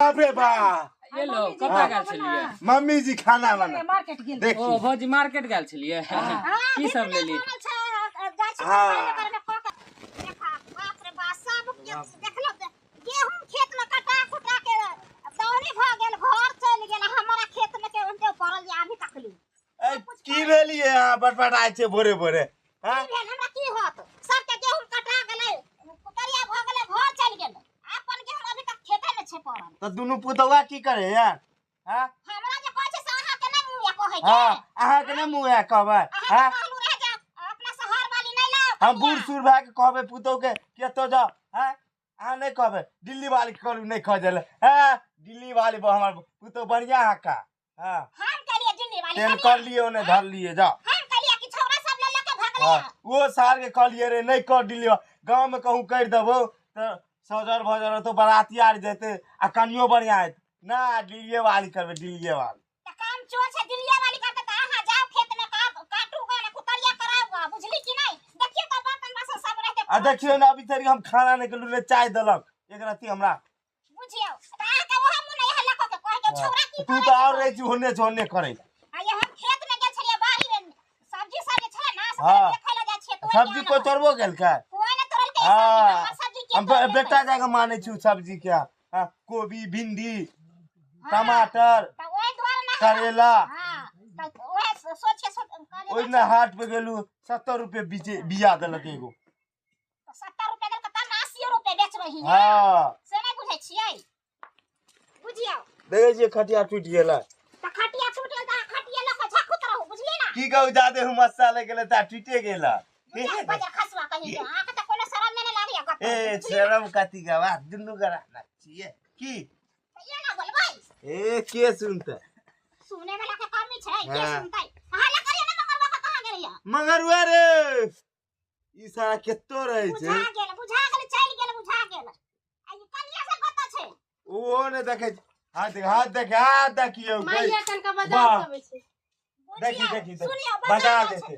बाप रे बा। ये लो, कतऽ गेल छलियै? मम्मी जी खाना बना मार्केट गेल। देखी। ओ भौजी, मार्केट गेल छलियै? की सब लेली? हाँ। बाप रे बाप, सब देखलो, गेहूं खेत में कटा कुटा के दौनी भ गेल, घर चलि गेल। हमारा खेत में के उनके पड़ल जे अभी तकली। ए, की भेलियै अहाँ बटबटाइ छियै भोरे भोरे? हाँ? की भेल? हमरा की होत? सबके गेहूं कटा गेलै, कुतरिया भ गेलै, घर चलि गेल, अपन गेहूं अभी तक खेते में छै पड़ल। तऽ दुनू पुतौआ की करे यार? हाँ? हमरा जे कहै छै से अहाँ के नहि मुँह कहै के। हाँ, अहाँके नहि मुँह है कहबै? अहाँ हाँ? के कहलू रहे जे अपना शहर वाली नहि लाओ। हम बूढ़ सूढ़ भए के कहबै पुतौह के केतो जाओ? हाँ, अहाँ नहि कहबै? दिल्ली वाली के कहलू नहि खजल। हाँ, दिल्ली वाली हमर पुतौह बढ़िया है का। हाँ, हम कहलिए दिल्ली वाली तेल कनिया। कर लिए, ओने धर लिए, जाओ। हम कहलिए कि छौड़ा सब ले लेके भागलै। हाँ, वो साल के कहलिए रे, नहीं कर दिल्ली। गाँव में कहूँ कर देबो तऽ सजर भजर होतो, बराती आर जेते आ कनियो बढ़िया हेतै ना। दिल्लीए वाली करबै, दिल्लीए वाली। तऽ काम चोर छै, दिल्लीए वाली करते तऽ अहाँ जाओ खेत में, काटू गा ने कुतरिया कराऊ गा, बुझली कि नहीं? देखिए तऽ बर्तन बासन सब रहते। आ देखियो ने, अभी तक हम खाना नहीं केलू, ने चाय देलक एक रत्ती हमरा। बुझियौ तऽ अहाँके ओहो मुँह नहि हल्ला कऽ के कहै के छौड़ा की तू करै तऽ और छै? रहै छी होने छै होने करै। आ ये हम खेत में गेल छलियै, बाड़ी में सब्जी सब जे छलै ना, से देखै लए जाइ छियै, तोड़ि के सब्जी कोइ आनब। तोड़बो गेल का? कोइ नहि तोड़लकै हाँ। सब्जी, हमर सब्जी के हम तोड़ि लेतै? बेटा जाके मानै छी सब्जी के। हाँ, कोबी, भिंडी, टमाटर, तऽ ओहि दुआरे ना। करेला। हाँ, तऽ ओहे सोच के सोच कहलियै। ओहि दिना हाट पे गेलू, 70 रुपए बीचे बिया देलक एगो। 70 रुपए देलकै तब ने 80 रुपए बेचबै ही। हाँ। से नहि बुझै छियै? बुझियौ। देखै छियै, खटिया टूटि गेलै। तऽ खटिया टूटि गेल तऽ अहाँ खटिया लऽ कऽ झखुत रहू, बुझलियै ना? की कहू, जादे हुमस्सा लागि गेलै तऽ टूटे गेलै। बुझियौ, बजर खसुआ कहीं के, अहाँके तऽ कोनो शरम नहि लागैया गप ए करैत, बुझलियै? शरम कथी के बात? दुनू गरा ना छियै की? तऽ एना बोलबै? ए, के सुनतै? सुने वाला के कमी छै? के हाँ। सुनतै? अहाँ लग करियै ने, मगरवा के कहाँ गेलैया? मगरुआ रे, ई सारा केतो रहै छै। बुझा गेल, बुझा गेल, चलि गेल, बुझा गेल। आ ई कनिया सब कतऽ छै? ओहो नहि देखै छै। हाथ देख, हाथ देख, हाथ देखियौ। माइया कनका बाजार वाह। से अबै छै। देखी, बुझियौ, देखी, देखी। सुनियौ, बाजार बाजार जेतै।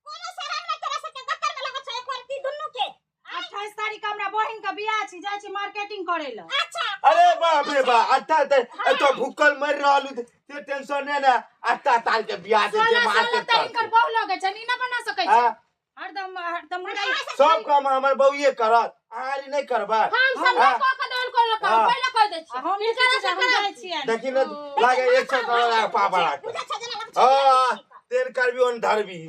कोनो शरम नहि तोरा सबके गत्तर में लगल छौ एको रत्ती दुनू के? 28 तारीख के हमरा बहिन के बियाह छी, जाइ छी मार्केटिंग करे लए। अच्छा। अरे बाप रे बाप, अच्छा ते तो भूखल मर रहल हूँ से टेंशन नहीं ने। 28 तारीख के बियाह छै, जे 16 साल मार्केट तऽ हिनकर करतै। बहु लगै छनि, ई नहि बना सकै छै? हाँ, हरदम हरदम बुझाइ। सब काम हमर बउए करत, अहाँ आरी नहि करबै। हम सब हाँ। कऽ के देल कोन काम? हाँ। पहिले कह दै छी। हम नहि किछु, हम जाइ छियनि। देखी ने, लागे 100 करोड़ आगे पापा राख। बुझै छौ जेना लगै छौ हाँ, बेटी छी। तेल करबी ओन धरबी।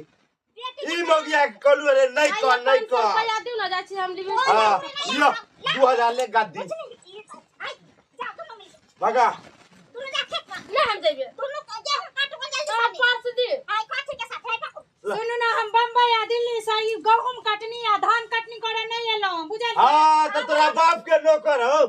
बेटी। ई मगिया के कहलू, अरे नहीं कर, नहीं कर। रुपया दिउ ना, जाइ छी हम लिपस्टिक। हाँ, लो 2000 ले गद्दी। बुझली? ई आइ जा, दुनू मिल भगा। दुनू जा खेत में। नहि, हम जइबे। दुनू के गेहूं काटू जल्दी अहाँ से। पर्स दी। आइ कथी के साथ है पकड़। सुनू ने, हम बम्बई आ दिल्ली से ई गहूम कटनी आ धान कटनी करे नहीं एलहुँ, बुझलियै? हाँ, तो तोरा बाप के नौकर हो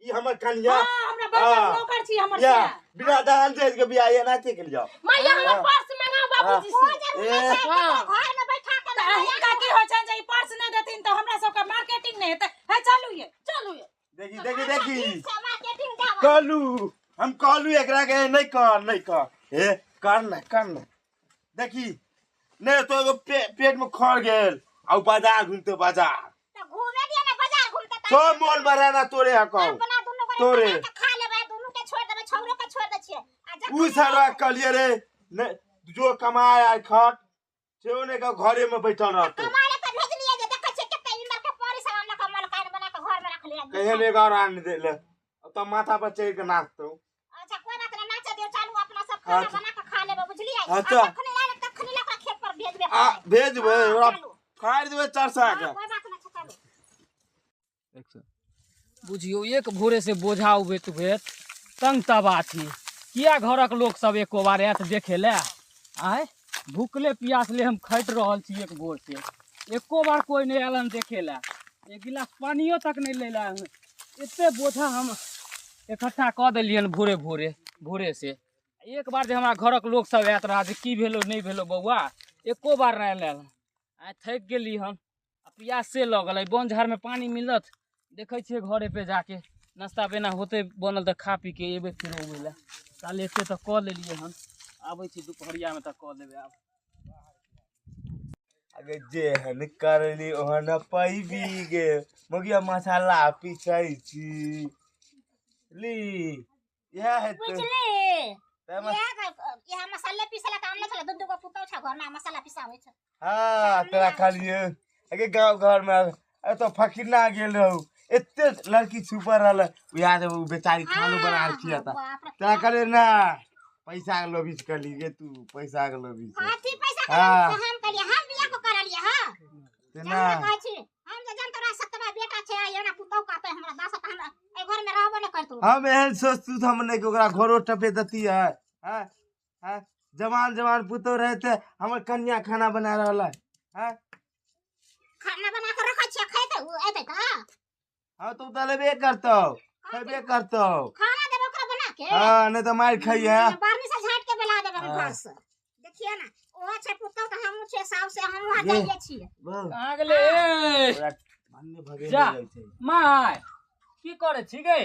ई हमर कनिया। हाँ, हमरा बाप के हाँ। नौकर छी हमर या से। बिना दान दहेज के बियाह एना के जाओ। मैया, हमर हाँ। पर्स मंगाउ बाबूजी ओ से। जरूरी ए। छै हाँ। ककरो घर में बैठा के तऽ हिनका की होइ छनि जे ई पर्स नहि देथिन तऽ हमरा सबके मार्केटिंग नहि हेतै? हे, चलू ये। चलू ये। देखी, देखी, देखी। मार्केटिंग जाब। कहलू, हम कहलू एकरा के, नहीं कर, नहीं कर, हे कर ना, कर ना। देखी नहीं तो एगो पेट में खड़ गेल आ उ बाजार घूमते बाजार। तऽ घूमे दिया ना, बाजार घूमते तऽ। सब मोन बराना तोरे हकौ। अपना दुनू गोरे तोरे। बना के खा लेबै, दुनू के छोड़ देबै, छौरो के छोड़ दै छियै आ जखन उ सरवा कहलिए रे, नहीं जो कमाए आय खट सेहो नहीं का, घरे में बैठल रहतो। कमाए ला तऽ भेजलियै जे देखै छियै कते इमर के परी सब आनलक, मलकाइन बना के घर में रखलियै। कहे ले और आन दे ले तो माथा पर चढ़ के नाचतो। अच्छा, कोई बात नहीं, नाचे दियो। चालू, अपना सब खाना अच्छा। बना के खा लेबै, बुझलियै? अच्छा। आ जखनी आएब तखनी लऽ कऽ खेत पर भेजबै। आ भेजबै। हाँ, ओकरा चलू। फाड़ि देबै चरसा के। हाँ, कोई बात नहीं छै, चलू। बुझियौ, एक भोरे से बोझा उबैत उबैत तंग तबाह छी। किया घरक लोक सब एको बार आयत देखे ले? आँय, भूखले प्यासले हम खटि रहल छी एक भोर से, एको बार कोइ नहि आयल हन देखे ले, एक गिलास पानियो तक नहि लै लए। एते बोझा हम इकट्ठा कऽ देलियनि भोरे भोरे भोरे से। एक बार जे हमरा घरक लोक सब आयत रहा जे की भेलो, नहि भेलो बौआ, एको बार नहि आयल हन। आइ थाकि गेली हन आ प्यास से लगल है। वन झाड़मे पानि मिलत, देखै छियै। घरे पे जाके नाश्ता पेना होतै बनल तऽ खा पी के एबै फेर उबै लए। काल्हि एते तऽ कऽ लेलियै हन, आबै छी दुपहरियामे तऽ कऽ लेबै आब। अगे जेहन करली ओहन पैबी गे मगिया, मसाला पीसै छी। ली इएह हेतै। बुझली? तैमे इएह मसाले पीसला काम नहि छलै, दू दू गो पुतहु छै घरमे, मसाला पिसाबै छै। हाँ तोरा कहलिए अगे गाँव घर में एतऽ फकीरना गेल रहू, एते लड़की छुपल रहल, याद है उ बेचारी खानो बना के खियाता। बाप रे। तोरा कहलिए ना पैसा के लोभी से कहली गे तू, पैसा के लोभी से। कथी पैसा के हाँ। लोभी से हम कहलिए, हम बियाह को करलिए, हाँ। ते जब ना हमरा कहै छी, हम जे जन तोरा सतवा बेटा छै, आ एना पुतहु कहतै हमरा दस, तऽ हम एहि घर में रहबो नहि करतौ। हम एहन सोचतू तऽ हम नहि कि ओकरा घरो टपे देती है। हाँ हाँ जवान जवान पुतोह रहते, हमर कन्या खाना बना रहल है। हाँ खाना बना के रखै छियै, खैतै उ एतै तऽ। हाँ तू तऽ लेबे करतौ, खेबे करतौ। खाना देबै ओकरा बना के। हाँ नहीं तो मार खाइए। बारनी से झाट के बेला देबै हाँ। घर से। देखिए ना, ओहो छै पुतहु तऽ हमहूँ छियै साउस से, हमहूँ ये। जाइए छियै। बौ, कहाँ गेलै ए? ओकरा भन्ने भगे जा। जाइ छै। माय की करै छी गे?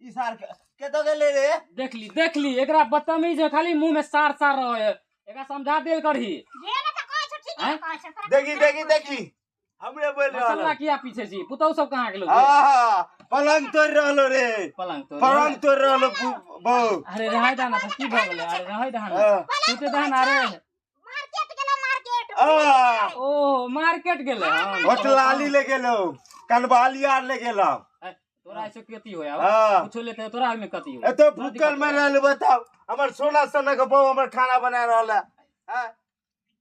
ई सार केतौ गेलै रे? देखली देखली एकरा बदतमीज है, खाली मुंह में सार सार रहे है। एकरा समझा देल करही। जे ने तऽ कहै छौ, ठीके आँय? कहै छौ, तोरा देखी देखी देखी हमरे बोल रहल। मसाला किया पीछे छी? पुतहु सब कहाँ गेलो? हाँ पलंग तोड़ रहलो रे। पलंग तो पलंग तोड़ रहलो बौ। अरे रहै दाना तऽ की भऽ गेलै? अरे रहै दहन, हाँ। सुते दहन। अरे मार्केट गेलो, मार्केट। आ, ओ मार्केट गेलै हन। होटलाली ले गेलो, कनवाली आर ले गेलो। ए, तोरा ऐसे कथी होय? हाँ। कुछो लेते तोरा में कथी होय? एतो भूखल में रहल, बताओ हमर सोना सोना के बहू हमर खाना बना रहल है। हाँ?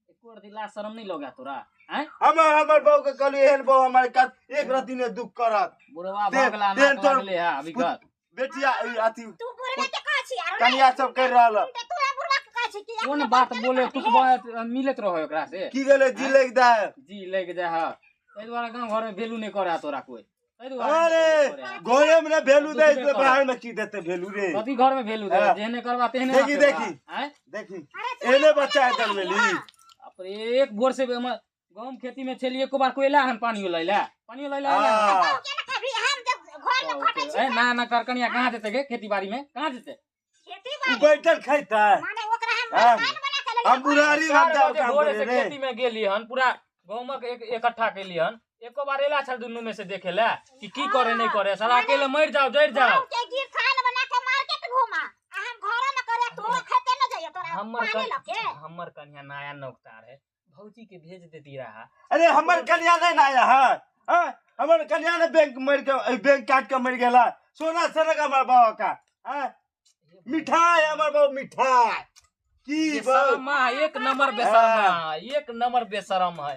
एको रति लाज शरम नहीं लगा तोरा? हैं? हमर हमर बहू के कहलिए एहन बहू हमर कत एक रति ने दुख करत। बुढ़वा दे- भऽ गेला, दे नाक तोर- लगले है अभी घर। बेटिया ई अथी तू बुढ़वे के कहै छी आरो कनिया सब कर रहल है। तऽ तू बुढ़वा के कहै छी कि कोन बात बोले तू बात मिलत रहो एकरा से। की गेले जी लेक दे। जी लग जाय है, ताहि दुआरे गाँव घर में वैल्यू नहीं करे तोरा कोई, ताहि दुआरे अरे नहीं करे। घरे में ने वैल्यू दे, दूसरे बाहर में की देते वैल्यू रे? कथी घर में वैल्यू दे? हाँ। जेहने करबा तेहने देखी, रहतै देखी। बा। आँय? देखी अरे एने बच्चा है दलमेली। अब एक भोर से गहूम खेती में छलिए, एको बार कोयला हन पानी लैला, पानी लैला। हाँ। के ना कभी हम जब घर में खटै छी। ए ना ना कर, कनिया कहाँ जेतै गे? खेती बाड़ी में कहाँ जेतै? खेती उ बाड़ी बैठल खैता। माने ओकरा हम हाँ। मकान बना के लेलियै। हम बुढ़ारी हम चार जाओ बजे काम भोरे करे से रे। खेती में गेली हन, पूरा गहूमक एक इकट्ठा केली हन, एको बार एला छल दुनू में से देखे ला कि की करे नहीं करे? साला अकेले मर जाओ, जर जाओ। गाँव के गिर थान बना के मार्केट घुमा आ हम घर में करे, तू खेते न जाइए तोरा हमर पानी लके। हमर कन्या नया नौकतार है, भौजी के भेज देती रहा। अरे हमर कन्या नहीं ना आया है। हाँ? हमर कन्या ने बैंक मर के बैंक काट के मर गेला। सोना सनक हमर बाबा का। हाँ? मिठाई हमर बाबू मिठाई की बाबू? बेशर्मा है, एक नंबर बेशर्मा है, एक नंबर बेशरम है।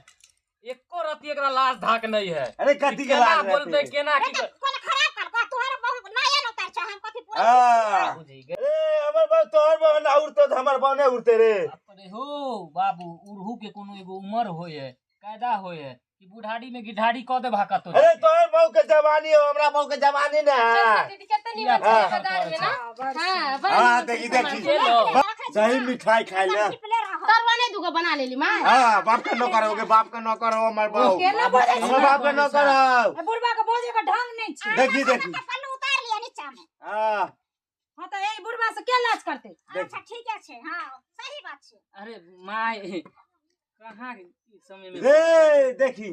एको रति एकरा लाज धाक नहीं है। अरे कथी के केना लाज बोलते रहते? केना की कोन खराब कर का तोहर बहु नया न उतार छ, हम कथी पूरा हाँ। बुझी गए। अरे हमर बाबू तोहर बाबू ना उड़तो तऽ हमर बाबू नहीं उड़ते रे। अरे हो बाबू, उड़हू के कोनो एगो उम्र होय है, कायदा होय है कि बुढ़ाड़ी में गिढाड़ी क दे भाका तो। अरे तोहर बाबू के जवानी हो, हमरा बाबू के जवानी ना है। दीदी कते निमन हाँ। छै बाजार में ना? हां, बड़ हाँ निमन देखी छै देखी सामान। सही मिठाई खाइ ले। टिपले रह। तरुआ नहीं दूगो बना लेली माँ? हाँ बाप के नौकर हो गए, बाप के नौकर हो हमर बाबू। केना बजै हमर बाप के नौकर हो। छै? बुढ़वा के बजै के ढंग नहि छै। देखी देखी। पल्लू उतार लिया नीचा में। हाँ हाँ तऽ एहि बुढ़वा से के लाज करतै? अच्छा ठीक छै, हां सही बात छै। अरे my कहाँ ई समय में रे देखी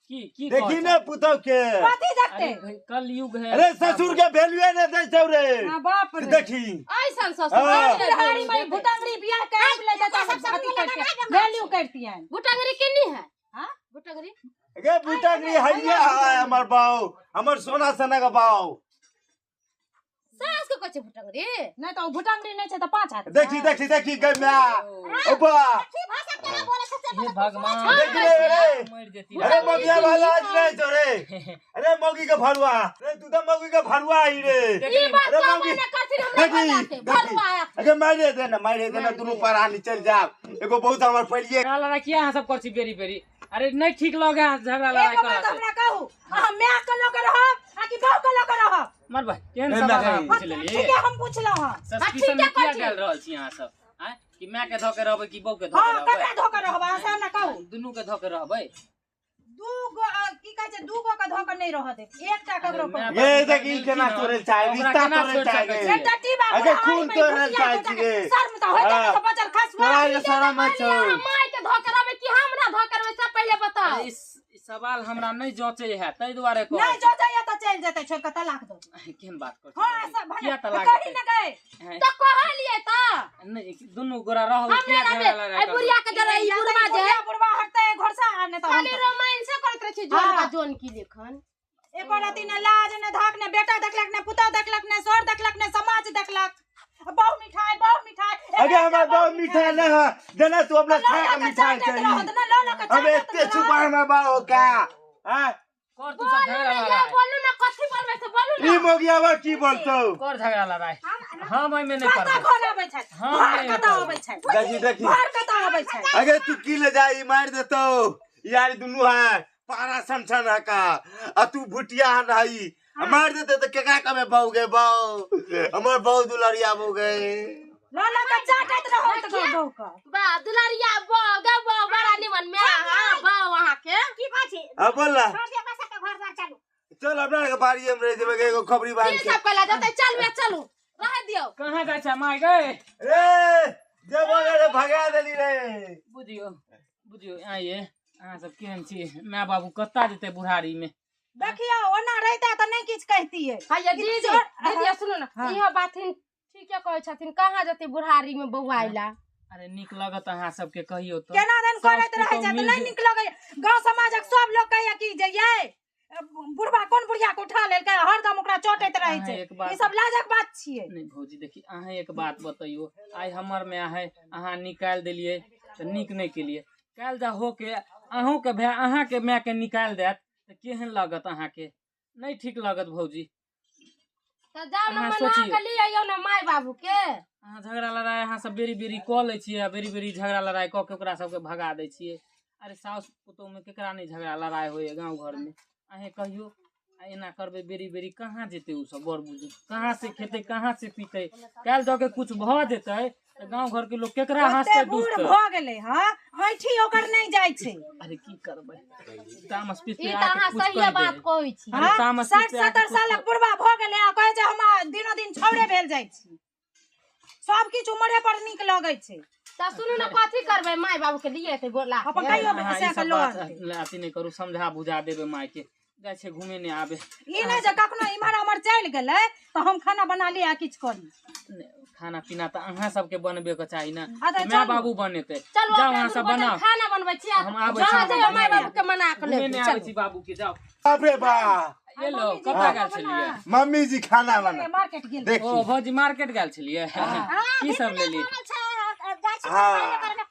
की की देखी कहत? ने पुतौ के। कथी देखतै? अरे भाई, कल युग है। अरे ससुर के वैल्यूए ने दै छौ रे। हाँ बाप रे। देखी। ऐसन ससुर हाँ। बुढ़ारी में भुतंगड़ी बियाह के आबि ले जेता, सब अथी करके वैल्यू करतियन। भुटंगरी केनी है? हाँ? भुटंगरी गे बुटकरी हैया है हमर बाऊ, हमर सोना सना के बाऊ। सास के कहै छै भुटंगरी? नहि तऽ ओ भुतंगड़ी नहि छै तऽ पाँच हाथ। देखी देखी देखी गे my ओबा। की भाषा केना बोले छै से? हे भगवान। देख रे रे। मर जेती। अरे मौगिया वाला आज नहीं छौ रे। अरे मौगी के भरुआ रे, तू तो मौगी के भरुआ ही रे। ई बात अरे तो मौगी मने करथिन हमरा देखी बाजार से देखी। भरुआ है। अरे मारे दे ना, मारे दे ना, दुनू परानी चल जा। एगो बहुत हमर पहलिए झगड़ा लड़ाई किया अहाँ सब कर छी बेरी बेरी? अरे नहीं ठीक लगे अहाँ झगड़ा लड़ाई एगो बात करा से। हमरा कहू, अहाँ माय के लऽ के रहब आ कि बहू के लऽ के रहब? मर भाई, केहन नहीं, सवाल नहीं। अहाँ पूछ लेलियै? ठीके हम पुछलहुँ हँ। सस्पिशन में ठीके किया कहै छी। डालि रहल छी अहाँ सब? आँय, कि माय के धऽ के रहबै कि बहू के धऽ हँ के ककरा रहबै? धऽ के रहब अहाँ से हमरा कहू। दुनू के धऽ के रहबै। दू गो की कहै छै, दू गो के धऽ के नहि रहऽ देब, एकटा ककरो माय कहू। बाप ये देखी केना तोड़े चाहे, ओकरा रिश्ता केना तोड़े छोड़ि चाहे। सकै छियै? एकटा टीबा अगे बुढ़ारी खून में तोड़े भुतिया चाहे गोटा के छियै। शर्म तऽ होइते हाँ। नहि छै, बचल खसुआ। तोरा जे शरम छौ। माय के धऽ के रहबै कि हमरा धऽ के रहबै से पहिले बताओ। अरे इस सवाल हमरा नहीं जँचे है, ताहि दुआरे कहै नहि छी। जँचैया तऽ चलि जेतै छोड़ि कऽ तलाक दऽ देबै। केहन बात करै हँ छी? ऐसा भने किया तलाक कही देतै? ने गए। हैं? तऽ कहलियै तऽ नहि दुनू गोरा रहब हम किया नहि झगड़ा रहबै लड़ाइ एहि करबै? बुढ़िया के जरा ई बुढ़वा जे बुढ़िया बुढ़वा हटतै घर से आ नहि तऽ हम खाली रोमांसे करैत रहै छै जोन हाँ। का जोन की लेखन। एको रति ने लाज ने धाक ने बेटा देखलक ने पुतोह देखलक ने सर देखलक ने समाज देखलक। बहु मिठाई बहु मिठाई। अरे हमार बहु मिठाई नहीं है जना तू अपना लऽ खा लऽ के के मिठाई चाटैत चाहिए। रहत ने, लऽ लऽ के अब चाटैत एते रहत। छुपा हमार बाबू का हैं? कर तू सब बोलू झगड़ा ने यौ, लड़ाइ। बोलू ने कथी बोलबै से बोलू ई ने। मोगियावा की बोलतौ? कर झगड़ा लड़ाइ, हम एहिमे नहि कतऽ पड़बै। घर अबै छै? हम घर नहि कतऽ पड़बै। अबै छै? देखी देखी घर कतऽ अबै छै? अगे तू की ले जाई मार देतौ यार दुनू है पारा सन सन है का आ तू भुटिया हन रही मार देते तो केकरा कमे बहु गे बहु हमर बहु दुलरिया बहु गे। लऽ लऽ के चाटैत रहत गो बहू के। बा दुलारिया बा गे बा बड़ा निमन में हां बा वहां के की कहै छी? अब बोल ना। छोड़ दे अपना सबके घर द्वार चलू। चल अपना के बाड़ी में रह जेबे एगो खबरी बांध की के। सब कहला जतै चल बे चलू रह दियौ। कहाँ जाइ छै माय गए? ए जे बोले रे भगा देली रे। बुझियौ बुझियौ आइए अहाँ सब केहन छी? माय बाबू कत्ता जेतै बुढ़ारी में? देखियौ ओना रहिता तऽ नहि किछु कहितियै। हैया दीदी दीदी सुनू ने हाँ। इहो बाथिन ठीके कहै छथिन कहाँ जतै बुढ़ारी में बौआइला। अरे नीक लगत अहाँ सबके कहियौ तऽ। केना दन सास करैत रहै पुतोह छै तऽ मिल नहि जुल- नीक लगैया। गाँव समाजक सब लोक कहैया कि जे यै बुढ़बा कोन बुढ़िया के उठा लेलकै हरदम ओकरा चोटैत रहै अहाँ छै। एक बात ई सब लाजक बात छियै। नहि भौजी देखी अहाँ एक बात बतैयौ आइ हमर माय है अहाँ निकालि देलियै तऽ नीक नहि केलियै। काल्हि जा होके अहूँके भाय अहाँके मायके निकालि देत तऽ केहन लागत अहाँके? नहि ठीक लागत भौजी। तऽ जाउ ने अहाँ मना सोचियौ। के लिअ ने माय बाबू के। अहाँ झगड़ा लड़ाइ अहाँ सब बेरी बेरी कऽ लै छियै आ बेरी बेरी झगड़ा लड़ाइ कऽ के ओकरा सबके भगा दै छियै। अरे साउस पुतोहमे केकरा नहि झगड़ा लड़ाइ होइए गाँव घरमे? अहें कहियौ आ एना करबै बेरी बेरी कहाँ जेतै ओ सब बड़ बुजुर्ग? कहाँ से खेतै कहाँ से पीतै? काल्हि दऽ के कुछ भऽ जेतै तऽ गाँव घरके लोक केकरा ओते हँसतै बूढ़ दुसतै? भऽ गेलै हँ ऐंठी ओकर नहि जाइ छै। अरे की करबै तामस पीस ई पे तऽ आके अहाँ कुछ सहिए कहि बात दे। कहै छी। अरे हँ तामस 60 पीस पे आके 70 कुछ सालक बुढ़बा भऽ गेलै आ कहै छै हम दिनो दिन छौड़े भेल जाइ छी। सब किछु उमरे पर नीक लगै छै। तऽ सुनू ने कथी करबै माय बाबू के लिए एतै बोला अपन के। कहियो अहाँ ई से सब के लऽ बात अनतै। अथी नहि करू समझा बुझा देबै मायके। जाइ छै घूमे नहि आबे। ई नहि जे कखनो इम्हर उम्हर चलि गेलै तऽ हम खाना बना ली आ किछु करी। नहि, खाना पीना तऽ अहाँ सबके बनबे के चाही ने। आ तऽ माय चलू। बाबू बनेतै। चलू जाउ अपना अहाँ दुनू सब गोटे बनाउ। खाना बनबै छी आ हम आबै छी। जहाँ जइयौ माय बाबू के मना के घूमे लेबै नहि आबै चलू। छी बाबू के जाउ। बाप रे बा ये लो कतऽ गेल छलियै? मम्मी जी खाना बना मार्केट गेल। देखी। ओ भौजी मार्केट गेल छलियै? हाँ, की सब लेली? बनल छै, जाइ छी हाँ। तरकारी